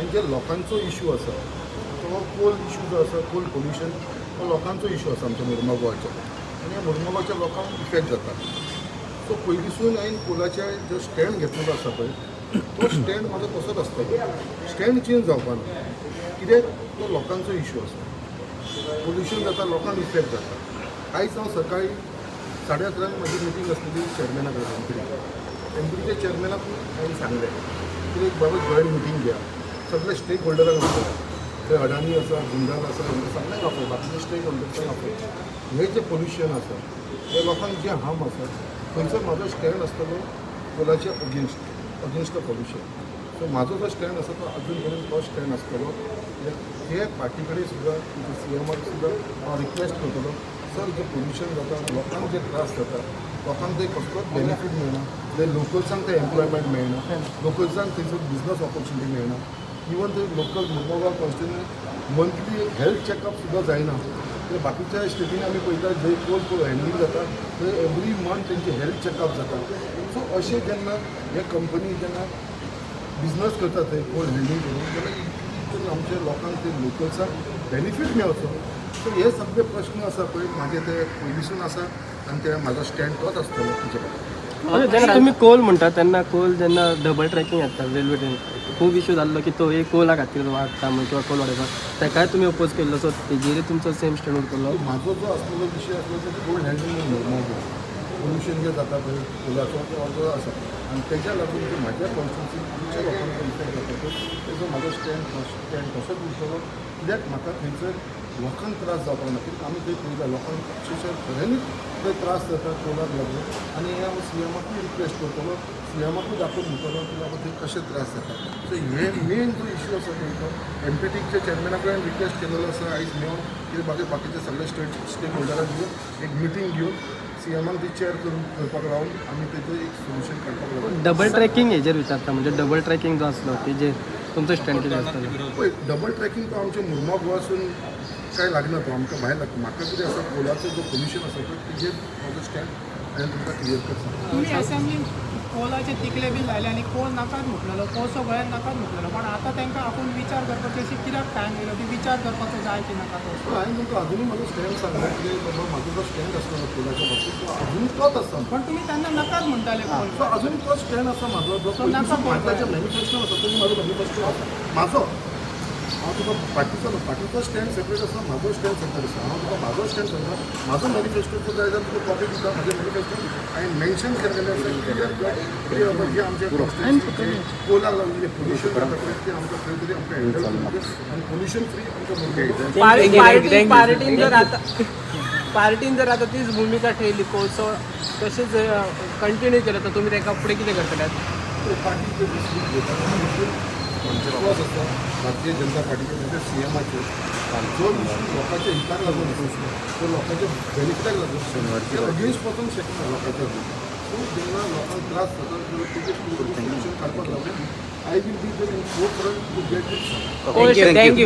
आनी जे लोकांचो इशू आसा तो कोल इशू जो आसा, कोल पोल्युशन, तो लोकांचो इशू आसा आमच्या मुरमागांवाचो आनी ह्या मुरमागांवच्या लोकांक इफेक्ट जाता. सो पयलींसून हांवें कोलाचे जो स्टँड घेतलेलो आसा पळय, तो स्टँड म्हाजो तसोच आसतलो. स्टँड चेंज जावपा ना, कित्याक तो लोकांचो इशू आसा. पोल्युशन जाता, लोकांक इफेक्ट जाता. आयज हांव सकाळी 11:30 म्हाजी मिटींग आसलेली चेअरमॅना कडेन, एमपीडी. एमपीडीच्या चेअरमॅनाक हांवें सांगलें की एक बाबा जॉयंट मिटींग घ्या, सगळे स्टेक होल्डरांक आपया. थंय अडानी आसा, जिंदाल आसा, हांकां सगळ्यांक आपय, बाकीचे स्टेक होल्डर्सांक आपय. हें जें पोल्युशन आसा, हें लोकांक जें हार्म आसा, थंयसर म्हाजो स्टँड आसतलो कोलाच्या अगेन्स्ट the pollution. सो म्हाजो जो स्टँड आसा तो अजून पर्यंत तो स्टँड आसतलो. कित्याक हे पार्टी कडेन सुद्दां, सीएमाक सुद्दां हांव रिक्वेस्ट करतलो, सर, जें पोल्युशन जाता, लोकांक जे त्रास जाता, लोकांक ते कसलोच बेनिफीट मेळना. ते लोकल्सांक ते एम्प्लॉयमेंट मेळना, लोकल्सांक थंयसर बिजनस ऑपॉर्च्युनिटी मेळना. इवन ते लोकल मुरमुगांव कॉन्स्टिट्युन्सी मंथली एक हेल्थ चॅकअप सुद्दां जायना. ते बाकीच्या स्टेटीन आमी पळयता, जंय कोल हँडलींग जाता थंय एवरी मंथ तेंचे हेल्थ चॅकअप जाता. सो अशें जेन्ना हे कंपनी जेन्ना बिजनस करता थंय कोल हँडलींग करून, जाल्यार इतून आमच्या लोकांक, ते लोकल्सांक बेनिफीट मेळचो. सो हे सगळे प्रश्न आसा पळय म्हाजे, ते पयलींसून आसा आनी ते म्हाजो स्टँड तोच आसतलो तेजे बाबतींत. जेन्ना तुमी कोल म्हणटा, तेन्ना कोल जेन्ना डबल ट्रॅकिंग येता रेल्वे ट्रेन, खूब इशू जाल्लो की तो एक कोला खातीर वाडटा म्हण किंवा कोल वाडयता, तेकाय तुमी अपोज केल्लो. सो तेजेर तुमचो सेम स्टँड उरतलो? म्हाजो जो आसलेलो विशय आसलो तो कोल हँडलिंग, मुरमुगांव पोल्युशन जें जाता पळय कोलाचो, तो जो आसा आनी तेज्या लागून जे म्हाज्या कॉन्स्टिट्युन्सीन आमच्या लोकांचो इफेक्ट जाता पळय, तेजो म्हाजो स्टँड तसोच उरतलो. कित्याक म्हाका थंयसर लोकांक त्रास जावपाक ना, कित्याक आमी थंय पळयता, लोकांक अक्षरशा खऱ्यांनीच थंय त्रास जाता कोलाक लागून. आनी हें हांव सीएमाकूय रिक्वेस्ट करतलो, सीएमाकूय दाखोवन दितलो की बाबा थंय कशे त्रास जाता. सो हे मेन जो इशू आसा पळय, तो एमपीटीच्या चेअरमॅना कडेन रिक्वेस्ट केलेलो आसा आयज मेळोन की बाकी बाकीचे सगळे स्टेक होल्डरांक घेवन एक मिटींग घेवन सीएमाक ती चेअर करून करपाक लावन आमी तेजें एक सोल्युशन काडपाक लागून. डबल ट्रॅकिंग हेजेर विचारता, म्हणजे डबल ट्रॅकिंग जो आसलो तेजेर तुमचो स्टँड कितें आसतलो? पळय, डबल ट्रॅकिंग तो आमच्या मुरमागांवासून काय लागना, तो आमकां भायर लागता. म्हाका कितें आसा, कोलाचो जो पोल्युशन आसा पळय, तेजेर म्हाजो स्टँड हांवें तुमकां क्लियर करता. तुमी असेंब्लीन कोलाचे तिकले बी लायले आनी कोल नाकात म्हटलेलो, कोळसो गोंयांत नाकात म्हटलेलो, पण आतां तांकां आपूण विचार करपाची अशी कित्याक टायम येयलो की विचार करपाचो जाय की नाका तो? सो हांवें तुमकां अजुनूय म्हाजो स्टँड सांगला की बाबा म्हाजो जो स्टँड आसलो कोलाच्या बाबतीत, तो अजुनूय तोच आसा. पण तुमी तेन्ना नाकात म्हणटाले कोल. सो अजून तोच स्टँड आसा म्हाजो जो So नाका पयलींसून कोल. म्हाज्या मॅनिफेस्टो आसा, तो म्हाजो मॅनिफेस्टो आसा म्हाजो. हांव तुका पार्टीचो न्हू, पार्टीचो स्टँड सेपरेट आसा, म्हाजो स्टँड सेपरेट आसा. हांव तुका म्हाजो स्टँड सांगता. म्हाजो मॅनिफेस्टोचो जाय जाल्यार तुका कॉपी दिता. म्हाज्या मॅनिफेस्टो हांवें मेन्शन केल्लें आसा क्लियर कट की बाबा जे आमच्या कॉन्स्टिट्युन्सी कोलाक लागून जे पोल्युशन जाता पळय, ते आमकां खंय तरी आमकां हँडल करून आनी पोल्युशन फ्री आमकां मुरमुगांव. पार्टीन जर आता तीच भूमिका ठेवली, कोळसो तशेंच कंटिन्यू केलं, तर तुम्ही ताका फुडें कितें करतले? पार्टी डिसिजन घेता, विश्वास आसा भारतीय जनता पार्टीचे, म्हणजे सीएमाचेर. जो इशू लोकांच्या हिताक लागून आसा, तो लोकांच्या बेनिफिटाक लागून, ते अगेन्स्ट वचूंक शकना लोकांच्या. सो जेन्ना लोकांक त्रास जाता तेन्ना तेजेर सोल्युशन काडपाक लागून I will be there in forefront to get it. Thank you.